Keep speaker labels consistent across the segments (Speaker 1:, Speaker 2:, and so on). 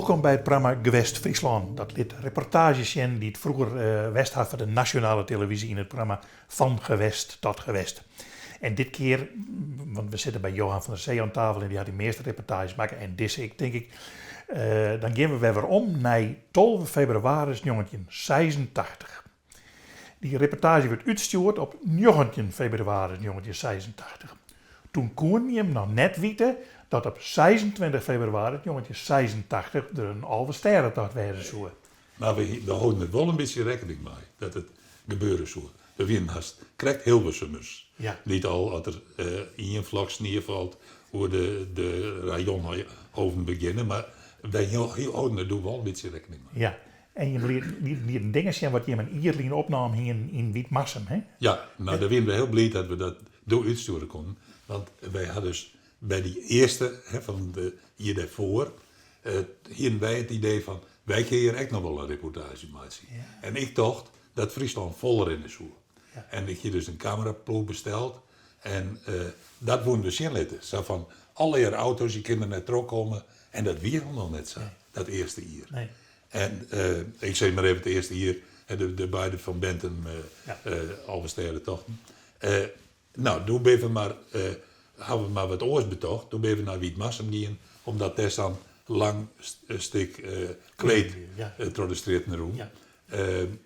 Speaker 1: Wolkom by it programma Gewest Fryslân. Dat lit reportaazjes sjen dy't froeger west ha foar de nasjonale televyzje yn it programma Van Gewest tot Gewest. En dit kear, want we sitte by Johan van der Zee oan tafel en dy hat dy measte reportaazjes makke en dizze ek tink ik, dan gean we wer werom nei 12 febrewaris 1986. Dy reportaazje wurdt útstjoerd op 19 febrewaris 1986. Toen koenen jim noch net wite dat op 26 febrewaris 1986 der in Alvestêdetocht wêze soe.
Speaker 2: Mar we holden der wol in bytsje rekkening mei dat it gebeure soe. We wienen hast krekt Hilversumers, dy't al as der ien flok snie falt oer de rayonhoofden begjinne, mar wy holden der doe wol in bytsje rekkening mei.
Speaker 1: Ja, en jim lieten dingen sjen wat jim in jier lyn opnaam hienen yn Wytmarsum, hè?
Speaker 2: Ja, no dêr wienen we hiel bliid dat we dat doe útstjoere koenen, want wy ha dus by dy earste, hè, fan it jier dêrfoar, hienen wy it idee fan wy kinne hjir ek noch wol in reportaazje meitsje. En ik tocht dat Fryslân fol rinne soe. En ik hie dus in kameraploech besteld en dat woenen we sjen litte. Sa fan allegear auto's, je kinne der net trochkomme. En dat wie hielendal net sa, dat earste jier. En ik sis mar even it earste jier, de beide Van Benthem Alvestêdetochten. No, doe binne we mar, hawwe we mar wat oars betocht. Doe binne we nei Wytmarsum gien, omdat dêr sa'n lang stik kleed troch de strjitten rûn.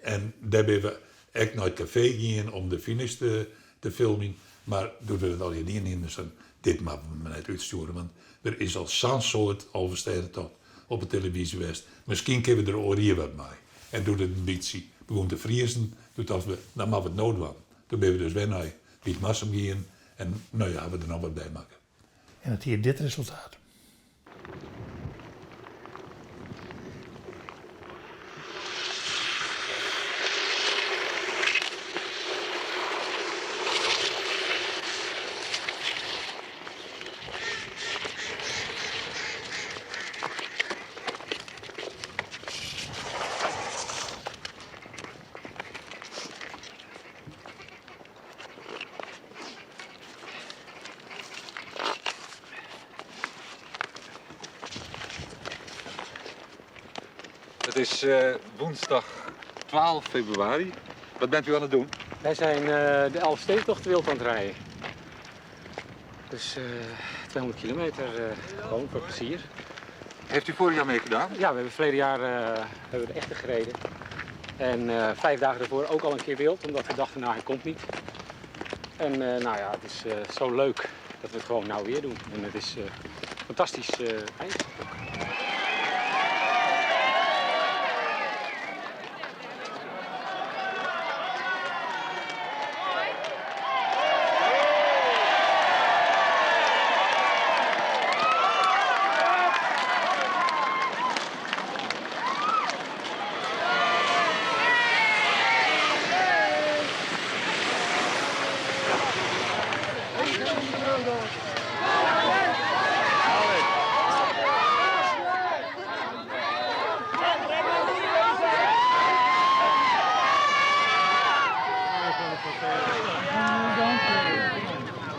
Speaker 2: En dêr binne we ek nei it kafee gien om de finish te filmjen. Mar doe't we dat allegear dien hienen, seinen dit moatte we mar net útstjoere, want der is al sa'n soad Alvestêdetocht op 'e televyzje west. Miskien kinne we der oar jier wat mei. En doe't it in bytsje begûn te friezen, doe tochten we, dan moatte we it no dwaan. Doe binne we dus wer nei Wytmarsum gien en no ja, hawwe we der noch wat by makke.
Speaker 1: En it hie dit resultaat.
Speaker 3: Het is eh, woensdag 12 februari. Wat bent u aan het doen?
Speaker 4: Wij zijn eh, de Elfstedentocht wild aan het rijden. Dus uh, 200 kilometer, gewoon voor plezier.
Speaker 3: Heeft u vorig jaar meegedaan?
Speaker 4: Ja, we hebben verleden jaar hebben we de echte gereden. En 5 dagen daarvoor ook al een keer wild, omdat we dachten, nou hij komt niet. En nou ja, het is zo leuk dat we het gewoon nou weer doen. En het is fantastisch ijs.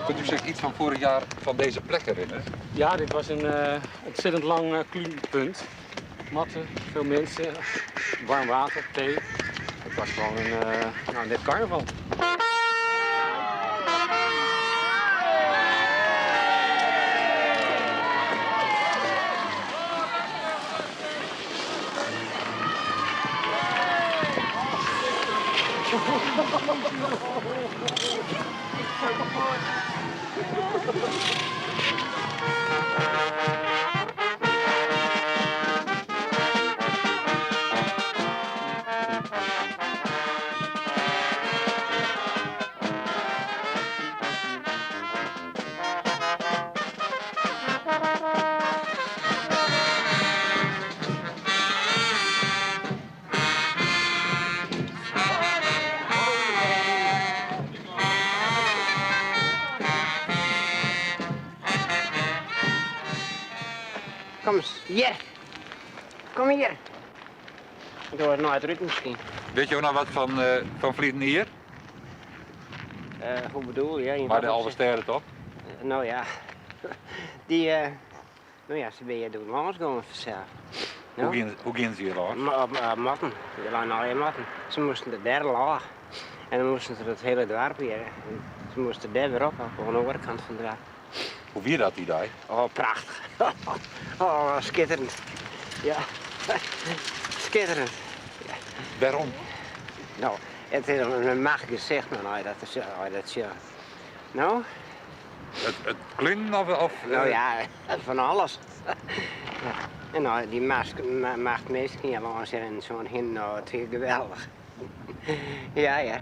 Speaker 3: Kunt u zich iets van vorig jaar van deze plek herinneren?
Speaker 4: Ja, dit was een eh, ontzettend lang uh, kluunpunt. Matten, veel mensen, warm water, thee. Het was gewoon een, uh, nou, net carnaval.
Speaker 5: Kom eens, hier. Kom hier. Door het nooit uit misschien.
Speaker 3: Weet je ook nog wat van, uh, van ferline jier?
Speaker 5: Uh, hoe bedoel je?
Speaker 3: Maar de Alvestêdetocht?
Speaker 5: Uh, nou ja, die, uh, nou ja, se binne doe lâns gongen fansels.
Speaker 3: Hoe giene, hoe giene se hjir lâns?
Speaker 5: Op matten. Der leine allegear matten. Se moasten der dêr lâns. En dan moasten se it hiele doarp hjir. En se moasten dêr wer op, oan de oare kant fan it doarp.
Speaker 3: Hoe wie dat dy dei?
Speaker 5: Oh, prachtich. Oh, skitterend. Ja, skitterend. Ja.
Speaker 3: Wêrom?
Speaker 5: No, it is in machtich gesicht man, as je dat sjogge. No?
Speaker 3: It klunen of?
Speaker 5: No ja, fan alles. Ja. En no, dy macht minsken hjir lâns en so'n hin, no, it wie geweldich. Ja, ja.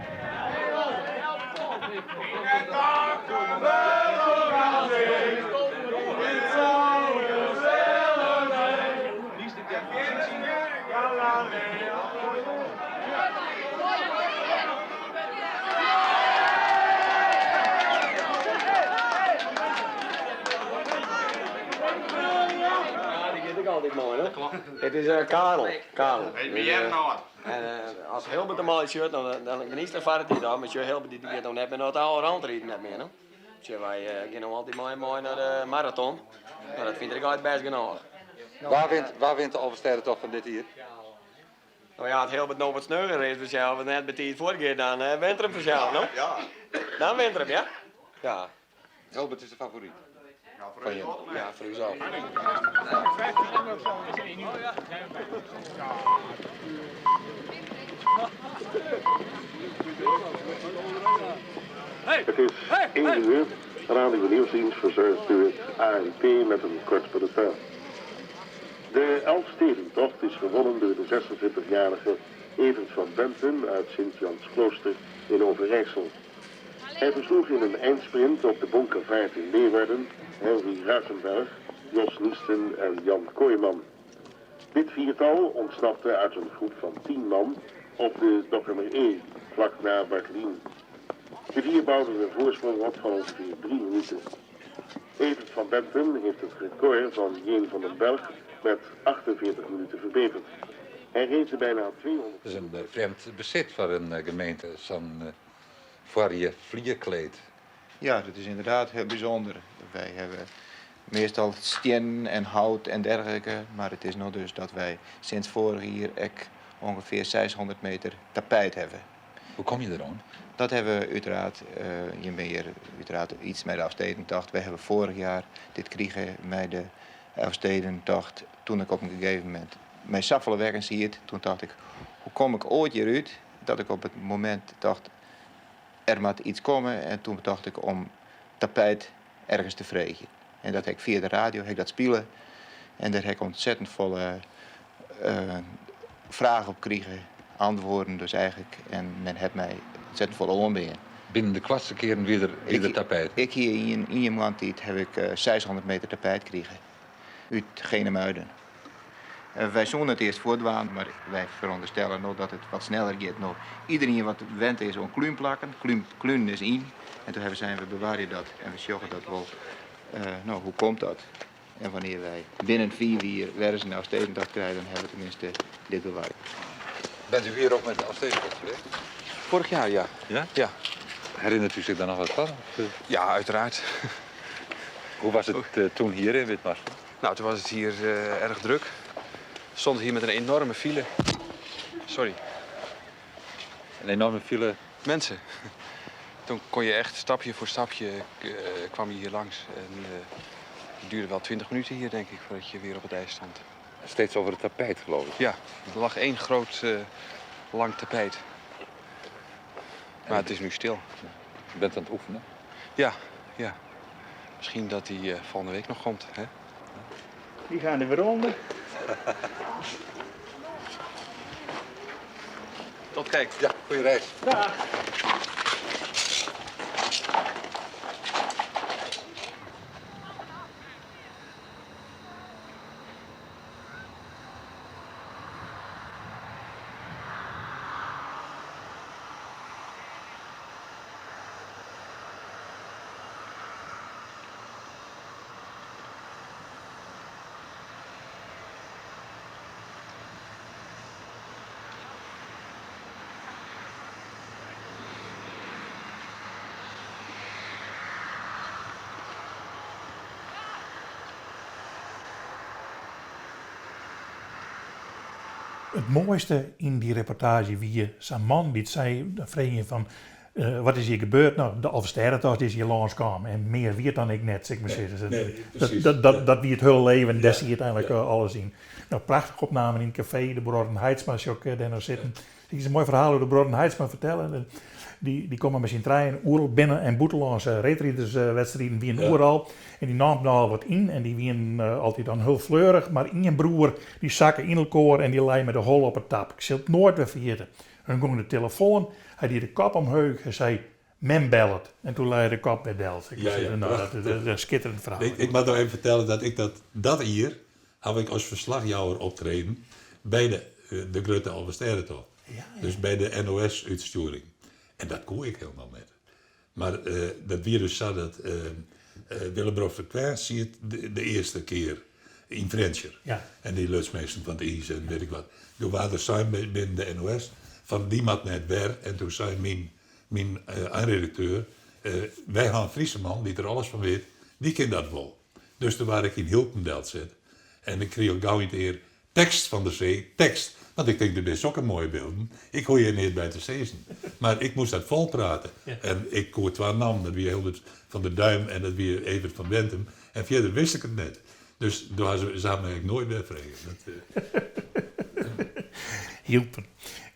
Speaker 6: It is Karel. Karel. En as Hilbert de mei sjocht, dan gniist er foar it tiid ôf. Mar sjoch, Hilbert dy giet no net mear nei it oude randriden net mear, no. Sjoch, wy gean no altyd mei him mei nei de maraton. No, dat fynt er ek altyd bêst genôch.
Speaker 3: Wa wint, wa wint de Alvestêdetocht fan dit jier?
Speaker 6: No ja, as Hilbert no wat snugger is fansels en net betiid fuortgiet, dan wint er him fansels, no. Dan wint er him, ja. Ja.
Speaker 3: Hilbert is de favoryt fan jim.
Speaker 6: Ja, foar ús al.
Speaker 7: Het is 1 uur. Radio Nieuwsdienst verzorgt u het ANP met een kort bulletin. De Elfstedentocht is gewonnen door de 26-jarige Evert van Bentum uit Sint-Jansklooster in Overijssel. Hij versloeg in een eindsprint op de Bonkervaart in Leeuwarden Henry Ruitenberg, Jos Niesten en Jan Kooijman. Dit viertal ontsnapte uit een groep van 10 man op de Dokkumer E, vlak na Bartlien. De vier bouwden een voorsprong op van ongeveer 3 minuten. Evert van Bentum heeft het record van Jeen van den Berg met 48 minuten verbeterd. Hij reed bijna 200...
Speaker 3: Dat is een vreemd bezit voor een gemeente, zo'n voor je vlierkleed.
Speaker 8: Ja, dat is inderdaad heel bijzonder. Wij hebben meestal steen en hout en dergelijke. Maar het is nog dus dat wij sinds vorig jaar ook ongeveer 600 meter tapijt hebben.
Speaker 3: Hoe kom je eraan?
Speaker 8: Dat hebben we uiteraard, je bent hier uiteraard iets met de Elfstedentocht. We hebben vorig jaar dit kregen met de Elfstedentocht. Toen ik op een gegeven moment mijn saffelen werken zie het, toen dacht ik, hoe kom ik ooit hieruit? Dat ik op het moment dacht, er moet iets komen. En toen dacht ik om tapijt ergens te vregen. En dat heb ik via de radio, heb ik dat spelen. En daar heb ik ontzettend volle vragen op gekregen, antwoorden dus eigenlijk. En men heeft mij ontzettend volle aanbieden.
Speaker 3: Binnen de kwartste keren weer weer tapijt?
Speaker 8: Ik hier in een maand tijd heb ik 600 meter tapijt gekregen. Uit Genemuiden. Wij zonden het eerst voortwaan, maar wij veronderstellen nog dat het wat sneller gaat. Nog iedereen wat wend is om kluun plakken. Kluun is in. En toen zijn we bewaren dat en we zorgen dat wel. Nou, hoe komt dat? En wanneer wij binnen 4 uur werden ze nou steeds dat krijgen, dan hebben we tenminste dit bewaard.
Speaker 3: Bent u hier ook met de Elfstedentocht geweest?
Speaker 9: Vorig jaar, ja.
Speaker 3: Ja?
Speaker 9: Ja.
Speaker 3: Herinnert u zich daar nog wat van?
Speaker 9: Ja, uiteraard.
Speaker 3: Hoe was het toen hier in Witmarsum?
Speaker 9: Nou, toen was het hier erg druk. We stonden hier met een enorme file. Sorry.
Speaker 3: Een enorme file?
Speaker 9: Mensen. Toen kon je echt stapje voor stapje kwam je hier langs. En het duurde wel 20 minuten hier, denk ik, voordat je weer op het ijs stond.
Speaker 3: Steeds over het tapijt, geloof ik?
Speaker 9: Ja, er lag één groot lang tapijt. Maar het is nu stil.
Speaker 3: Je bent aan het oefenen?
Speaker 9: Ja, ja. Misschien dat die volgende week nog komt, hè?
Speaker 1: Die gaan er weer onder.
Speaker 9: Tot kijk.
Speaker 3: Ja, goeie reis.
Speaker 1: Dag. It moaiste yn dy reportaazje wie sa'n man dy't sei, dan frege je fan wat is hjir gebeurd? No, de Alvestêdetocht is hjir lâns kaam en mear wie it dan ek net, sil ik mar sizze. Dat, dat, dat wie it hiele leven, dêr siet eigenlik alles yn. No, prachtich opnamen yn it kafee, de bruorren Haitsma sjoch ik dêr noch sitten. Ik is in moai ferhaal oer de bruorren Haitsma fertelle. Dy, dy komme mei syn trijen oeral binnen en bûtenlânske reedriderswedstriden wienen oeral. En dy namen nochal wat yn en dy wienen altyd dan hiel fleurich. Mar ien broer dy sakke yn elkoar en dy lei mei de holle op 'e tap. Ik sil it noait wer ferjitte. Hun gong de telefoan, hy die de kop omheech, hy sei, Mem bellet. En toen lei er de kop wer del. Ik ja, ja, nou, dat is in skitterend ferhaal.
Speaker 2: Ik, ik moat noch even fertelle dat ik dat, dat jier haw ik as ferslachjouwer optreden by de, de Grutte Alvestêdetocht. Ja, ja. Dus by de NOS-útstjoering. En dat koe ik hielendal net. Mar dat wie dus sa dat Willebrord Frequin siet de earste kear yn Frjentsjer. En dy luts minsken fan it iis en wit ik wat. Doe waard der sein binnen de NOS fan dy moat net wer. En toen sei myn, myn einredakteur, wy ha in Fryske man dy't der alles fan wit, dy kin dat wol. Dus toen waard ik yn Hylpen delset. En ik krige al gau yn it ear, Tekst Van der Zee, tekst! Want ik tink, dit binne sokke moaie bylden, ik hoech hjir neat by te sizzen. Mar ik moast dat folprate. En ik koe twa nammen, dat wie Hilbert van der Duim en dat wie Evert van Benthem. En fierder wist ik it net. Dus doe ha se, se ha my ek noait wer frege. Dat,
Speaker 1: Hylpen.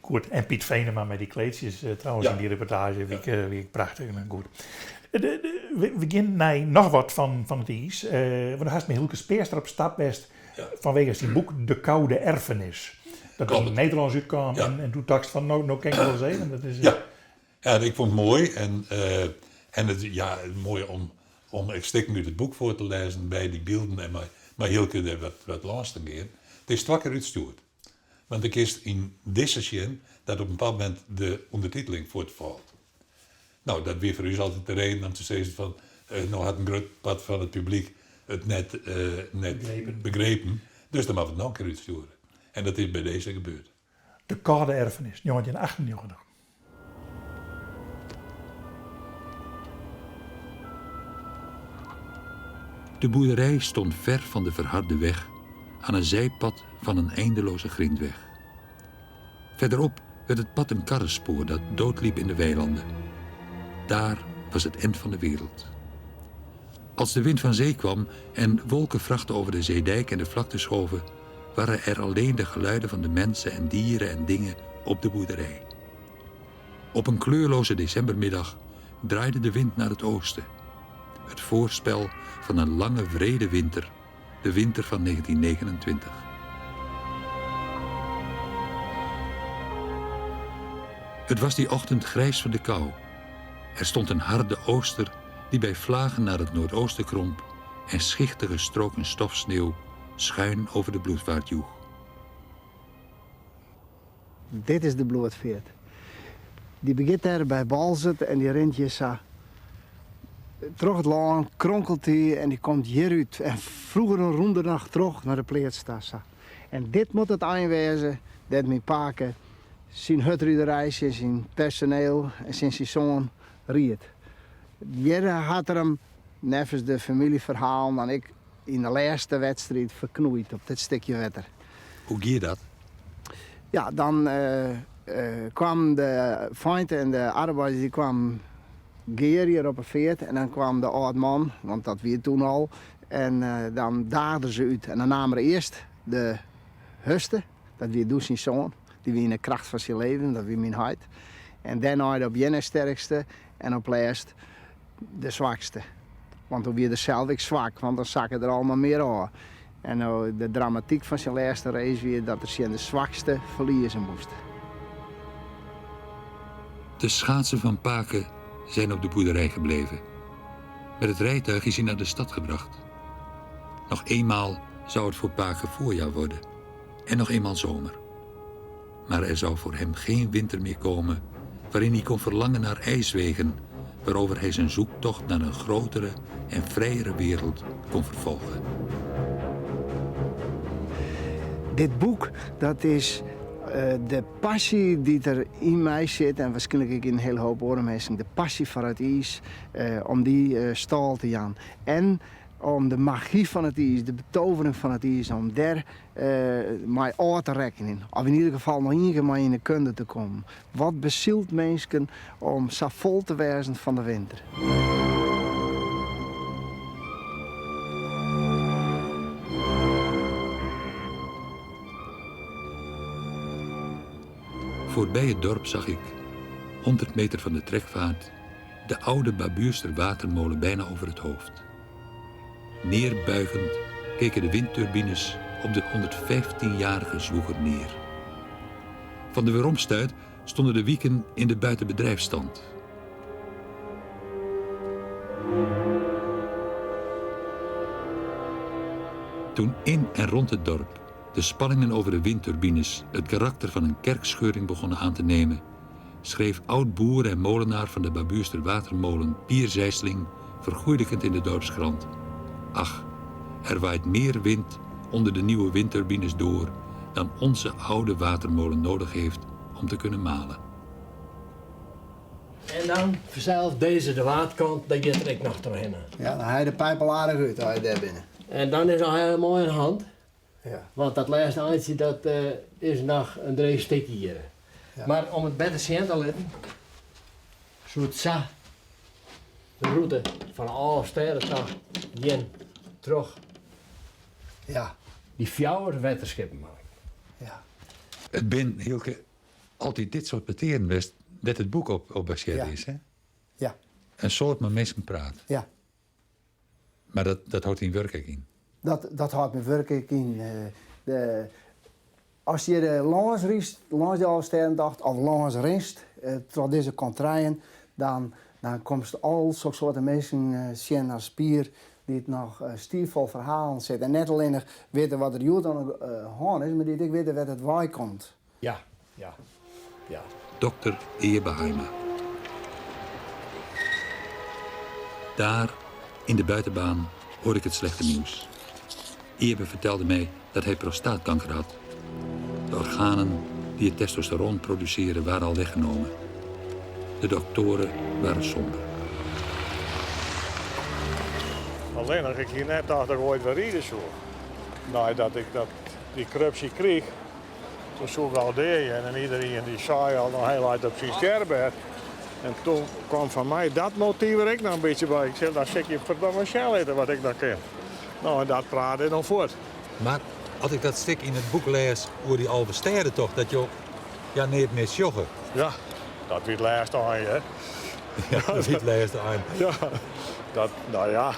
Speaker 1: Goed. En Piet Venema mei dy kleedsjes trouwens yn dy reportaazje wie ek, wie ek prachtich. Goed. We gean nei noch wat fan it iis. Want do hast mei Hylke Speerstra op stap west Fanwege syn boek De Koude Erfenis. Dat yn it Nederlânsk útkaam en doe tochtst fan no, no kin ik wol ris even. Dat is,
Speaker 2: ja. ja, ik fûn it moai en, uh, en it, ja, moai om, om ek stikken út it boek foar te lêzen by dy bylden en mei, mei Hylke der wat, wat lâns te gean. It is twa kear útstjoerd. Want do kinst yn dizze sjen dat op in bepaald momint de ûndertiteling fuortfalt. No, dat wie foar ús altyd de reden om te sizzen fan, no hat in grut part fan it publyk it net, net begrepen, dus dan moatte we it noch in kear útstjoere. En dat is by dizze gebeurd.
Speaker 1: De Kâlde Erfenis, 1998.
Speaker 3: De boerderij stond ver van de verharde weg aan een zijpad van een eindeloze grindweg. Verderop werd het pad een karrenspoor dat doodliep in de weilanden. Daar was het eind van de wereld. Als de wind van zee kwam en wolkenvrachten over de zeedijk en de vlakte schoven, waren er alleen de geluiden van de mensen en dieren en dingen op de boerderij. Op een kleurloze decembermiddag draaide de wind naar het oosten. Het voorspel van een lange wrede winter, de winter van 1929. Het was die ochtend grijs van de kou. Er stond een harde ooster die bij vlagen naar het noordoosten kromp en schichtige stroken stofsneeuw schuin over de bloedvaart joeg.
Speaker 10: Dit is de Bloedfeart. Dy begjint dêr by Boalsert en dy rint hjir sa troch it lân, kronkelt dy en dy komt hjir út. En froeger rûn er noch troch nei de pleats ta sa. En dit moat it ein wêze dêr't myn pake syn hurdriderij tsjin syn personeel en tsjin syn soan ried. Hjir hat er him neffens de famyljeferhalen dan ek yn de lêste wedstriid ferknoeid op dit stikje wetter.
Speaker 3: Hoe gie dat?
Speaker 10: Ja, dan kwamen de feinten en de arbeiders dy kwamen gear hjir op 'e feart en dan kwam de âld man, want dat wie toen al, en dan daagden se út. En dan naam er earst de hurdste, dat wie doe syn soan, dy wie yn 'e kracht fan syn leven, dat wie myn heit. En dêrnei de op ien nei sterkste en op lêst de swakste. Want doe wie er sels ek swak, want dan sakke er almar mear ôf. En no, de dramatyk fan syn lêste race wie dat er tsjin de swakste ferlieze moast.
Speaker 3: De schaatsen van Pake zijn op de boerderij gebleven. Met het rijtuig is hij naar de stad gebracht. Nog eenmaal zou het voor Pake voorjaar worden. En nog eenmaal zomer. Maar er zou voor hem geen winter meer komen waarin hij kon verlangen naar ijswegen waarover hij zijn zoektocht naar een grotere en vrijere wereld kon vervolgen.
Speaker 10: Dit boek, dat is de passy dy't der yn my sit en wierskynlik ek yn in hiele hoop oare minsken, de passy foar it iis, om dy stâl te jaan. En. om de magy fan it iis, de betovering fan it iis, om dêr mei ôf te rekkenjen. Of yn ieder gefal noch ien kear mei yn 'e kunde te kommen. Wat besylt minsken om sa fol te wêzen fan de winter?
Speaker 3: Voorbij het dorp zag ik, 100 meter van de trekvaart, de oude Babuurster watermolen bijna over het hoofd. Neerbuigend keken de windturbines op de 115-jarige zwoeger neer. Van de weeromstuit stonden de wieken in de buitenbedrijfsstand. Toen in en rond het dorp de spanningen over de windturbines het karakter van een kerkscheuring begonnen aan te nemen, schreef oud-boer en molenaar van de Babuurster Watermolen Pier Zijsling vergoeilijkend in de dorpskrant. Ach, er waait meer wind onder de nieuwe windturbines door dan onze oude watermolen nodig heeft om te kunnen malen.
Speaker 11: En dan vanzelf deze de waterkant, daar gaat er ik nog doorheen.
Speaker 10: Ja, dan hij de pijp al aardig uit als je daar binnen.
Speaker 11: En dan is al heel mooi in hand.
Speaker 10: Ja.
Speaker 11: Want dat laatste eindje dat, eh, is nog een drie stukje hier.
Speaker 10: Ja.
Speaker 11: Maar om het beter zien te laten, soort sa de route van alle sterren gaan terug.
Speaker 10: Ja.
Speaker 11: Die fjouwer wetterschippen maken.
Speaker 10: Ja.
Speaker 3: Het bin, Hielke, altijd dit soort peteren west, dat het boek op baseerd
Speaker 10: Ja.
Speaker 3: is, hè?
Speaker 10: Ja.
Speaker 3: Een soort met mensen praat.
Speaker 10: Ja.
Speaker 3: Maar dat houdt in werk in.
Speaker 10: Dat houdt mijn werk in. Als je de langs riest, langs de Alsterrendacht of langs rinst, door deze contraien, dan komt al zulke soorten mensen zien als Spier die het nog stiefvol verhalen zit. En net alleen nog weten wat er joet aan de hand is, maar die het ook weten waar het waai komt.
Speaker 11: Ja, ja, ja.
Speaker 3: Dokter Eebe Haima. Daar, in de buitenbaan, hoorde ik het slechte nieuws. Eebe vertelde mij dat hij prostaatkanker had. De organen die het testosteron produceren waren al weggenomen. De doktoren waren somber.
Speaker 12: Alleen als ik hier net dacht dat ik ooit weer rijden zou. Nadat ik die corruptie kreeg, toen zoek ik al deed en iedereen die zei al nog heel hard op zijn sterrenbed. En toen kwam van mij dat motief er ook nog een beetje bij. Ik zei, dan zit je verdomme shell eten wat ik dan ken. Nou, en dat praatte dan voort.
Speaker 3: Maar als ik dat stuk in het boek lees over die Alve Sterren toch, dat je ja, nee, het mis joggen.
Speaker 12: Ja, dat wie het laatste aan, hè?
Speaker 3: Ja, dat wie het laatste aan.
Speaker 12: Ja, dat, nou ja,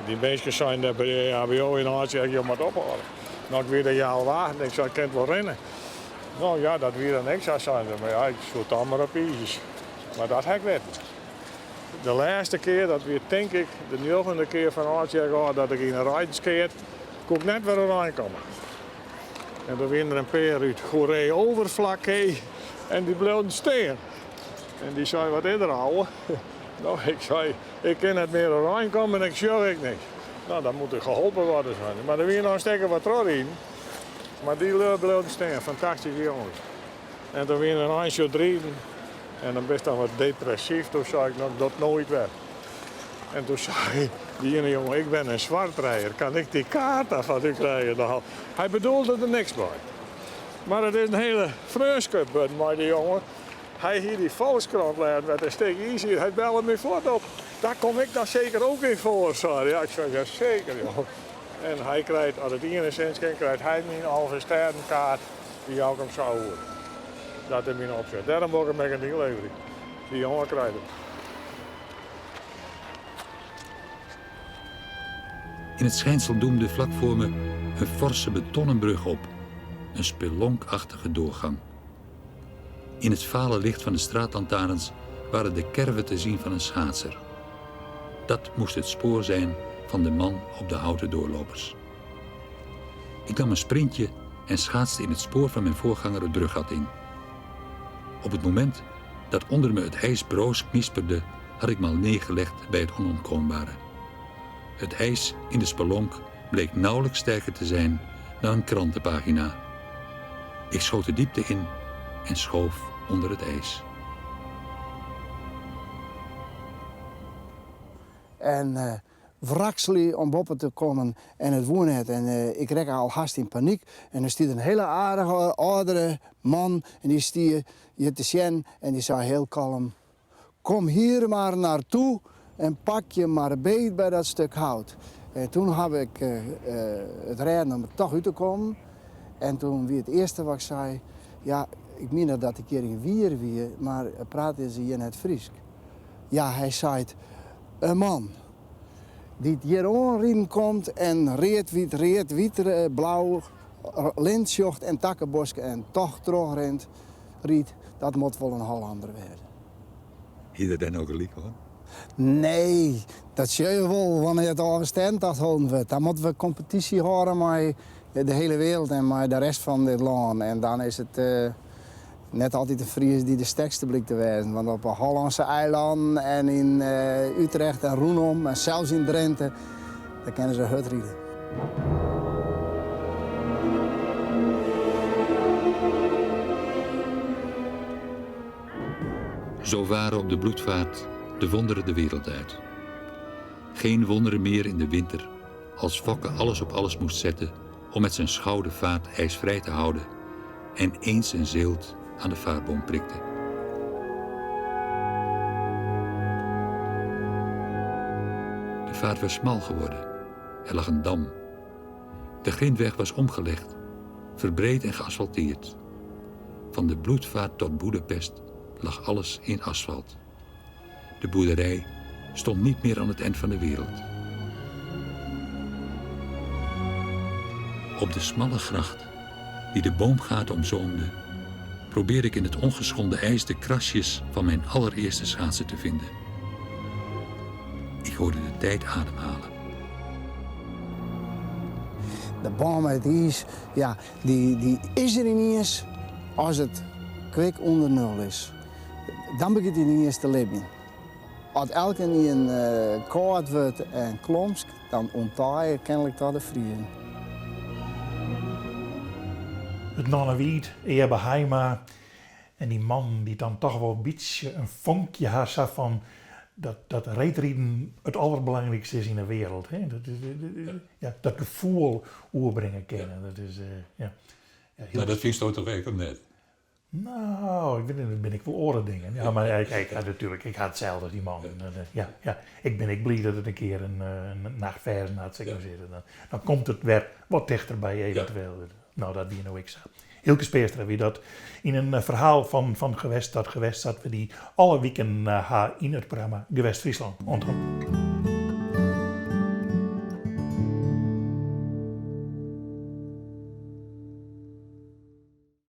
Speaker 12: die mensen zijn daar bij de HBO in Azië, je moet ophouden. Nou, ik weer een jaar wagen, ik zei, ik kan het wel rennen. Nou ja, dat weer een extra zijn, maar ja, ik zoek dan maar op ijs. Maar dat heb ik net. De laatste keer, dat weer denk ik, de 9e keer van Azië gaat dat ik in een rijden keert, kon ik net weer eraan komen. En toen weer er een peer uit Goeree Overflakkee en die bleef staan. En die zei, wat is er ouwe? Nou, ik zei, ik kan het meer eraan komen en ik zorg ik niks. Nou, dan moet ik geholpen worden. Zijn. Maar er weer nog een stekker wat terug in. Maar die lui bleef staan, fantastische jongens. En toen weer een eindje drie. En dan best dan wat depressief, toen zei ik nog dat nooit weg. En toen zei die ene jongen, ik ben een zwartrijder, kan ik die kaart daarvan u krijgen? Nou, hij bedoelde er niks bij. Maar het is een hele vreugde, maar die jongen. Hij hier die Volkskrant leert met een stuk easy, hij belde me voort op. Daar kom ik dan zeker ook in voor, zei hij. Ja, ik zei, ja zeker joh. En hij krijgt, als het enigszins kan, krijgt hij mijn halve sterrenkaart die ook hem zou horen. Dat is mijn opzet. Daarom wil ik hem met een leveren. Die jongen krijgt hem.
Speaker 3: In het schijnsel doemde vlak voor me een forse betonnen brug op. Een spelonkachtige doorgang. In het vale licht van de straatlantaarns waren de kerven te zien van een schaatser. Dat moest het spoor zijn van de man op de houten doorlopers. Ik nam een sprintje en schaatste in het spoor van mijn voorganger het bruggat in. Op het moment dat onder me het ijs broos knisperde, had ik me al neergelegd bij het onontkoombare. Het ijs in de spelonk bleek nauwelijks sterker te zijn dan een krantenpagina. Ik schoot de diepte in en schoof onder het ijs.
Speaker 10: En wrakselje om boppe te kommen en it woe net. En ik rekke al hast yn panyk. En der stiet in hele aardige âldere man en dy stie hjir te sjen en dy sei heel kalm, Kom hier maar naartoe en pak je maar beet by dat stuk hout. En toen haw ik it rêden om der toch út te kommen. En toen wie it earste wat ik sei, ja, ik miende dat ik hjir yn Wier wie, mar prate se hjir net Frysk? Ja, hy seit, in man dy't hjir oanriden komt en read, wyt, read, wyt, blau lint sjocht en takkebosk en toch trochrint, rydt, dat moat wol in Hollander wêze.
Speaker 3: Hie er dêr no gelyk oan?
Speaker 10: Nee, dat sjogge je wol wannear't de Alvestêdentocht holden wurdt. Dan moatte we kompetysje hâlde mei de hiele wereld en mei de rest fan dit lân. En dan is it net altyd de Fries dy't de sterkste blykt te wêzen. Want op de Hollânske eilannen en yn Utrecht en rûnom en sels yn Drinte, dêr kinne se hurd ride.
Speaker 3: Zo waren op de bloedvaart de wonderen de wereld uit. Geen wonderen meer in de winter, als Fokke alles op alles moest zetten om met zijn schouw de vaart ijsvrij te houden en eens een zeelt aan de vaartboom prikte. De vaart was smal geworden. Er lag een dam. De grindweg was omgelegd, verbreed en geasfalteerd. Van de bloedvaart tot Boedapest lag alles in asfalt. De boerderij stond niet meer aan het eind van de wereld. Op de smalle gracht, die de boomgaten omzoomde, probeerde ik in het ongeschonden ijs de krasjes van mijn allereerste schaatsen te vinden. Ik hoorde de tijd ademhalen.
Speaker 10: De bân mei it iis, ja, dy, dy is der yniens as it kwik ûnder nul is. Dan begjint it yniens te libjen. As elkenien kâld wurdt en klomsk, dan ûnttaaie kenlik toch de Friezen.
Speaker 1: It Nannewiid, Eabe Haima en dy mannen dy't dan toch wol in bytsje in fonkje ha sa fan dat dat reedriden it alderbelangrykste is yn de wereld. Hè? Dat, ja, dat gefoel oerbringe kinne. Dat is, ja. Ja, heel
Speaker 2: Nou, dat fynsto toch ek, of net?
Speaker 1: Nou, ik wit net, dat binne ek wol oare dingen. Ja, mar ik, ik, natuerlik, ik ha itselde as dy mannen. Ja, ja. Ik bin ek bliid dat it in kear in, in nachtferzen hat, sil ik mar sizze. Dan, dan komt it wer wat tichterby eventueel. No, dat wie no ek sa. Hylke Speerstra wie dat yn in ferhaal fan Van Gewest tot Gewest, sa't we dy alle wiken ha yn it programma Gewest Fryslân. Oant dan.